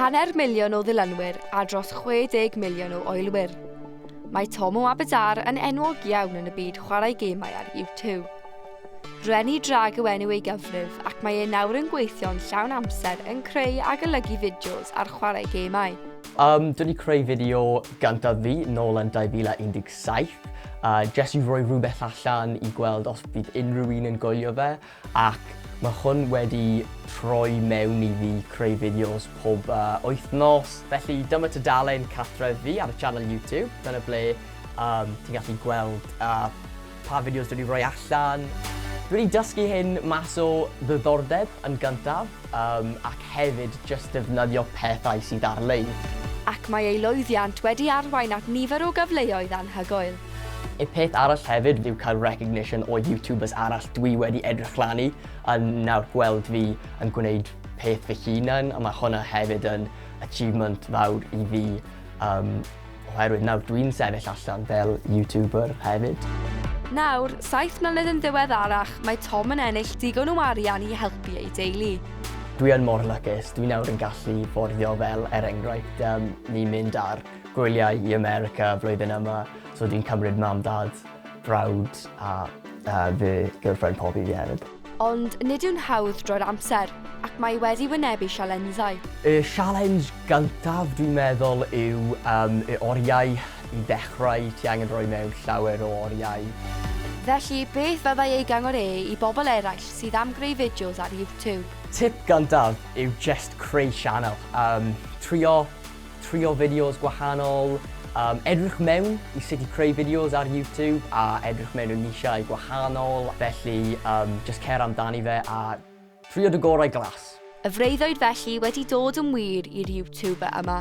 Hanner miliwn o ddilynwyr a dros 60 miliwn o oelwyr. Mae Tom o Aberdâr yn enwog iawn yn y byd chwarae gemau ar YouTube. Reni Drag yw enw ei gyfrif ac mae e nawr yn gweithio'n llawn amser yn creu a golygu fideos ar chwarae gemau. Um, dwi wedi creu fideo gyntaf fi nôl yn 2017, uh, jyst i roi rhywbeth allan i gweld os bydd unrhyw un yn gwylio fe, ac mae hwn wedi troi mewn i fi creu fideos pob wythnos. Felly dyma tudalen cartref fi ar y channel YouTube, dyna ble um, ti'n gallu gweld pa fideos dwi wedi rhoi allan. Dwi wedi dysgu hyn mas o ddiddordeb yn gyntaf, um, ac hefyd jyst defnyddio pethau sydd ar-lein. Ac mae ei lwyddiant wedi arwain at nifer o gyfleoedd anhygoel. Y peth arall hefyd yw cael recognition o YouTubers arall dwi wedi edrych lan i, a nawr gweld fi yn gwneud peth fy hunan, a mae hwnna hefyd yn achievement fawr i fi. Um, Oherwydd nawr dwi'n sefyll allan fel YouTuber hefyd. Nawr, 7 mlynedd yn ddiweddarach, mae Tom yn ennill digon o arian i helpu ei deulu. Dwi yn mor lwcus, dwi nawr yn gallu fforddio fel, er enghraifft, um, ni'n mynd ar gwyliau i America flwyddyn yma, so dwi'n cymryd mam, dad, brawd a fy girlfriend Poppy fi hefyd. Ond nid yw'n hawdd drwy'r amser, ac mae wedi wynebu sialensau. Y sialens gyntaf dwi'n meddwl yw um, y oriau i ddechrau. Ti angen rhoi mewn llawer o oriau. Felly, beth fyddai ei gyngor e i bobl eraill sydd am greu fideos ar YouTube? Tip gyntaf yw just creu sianel. Um, trio, trio fideos gwahanol, edrych mewn i sut i creu fideos ar YouTube a edrych mewn i nisiau gwahanol. Felly, just cer amdani fe a trio dy gorau glas. Y freuddwyd felly wedi dod yn wir i'r YouTuber yma.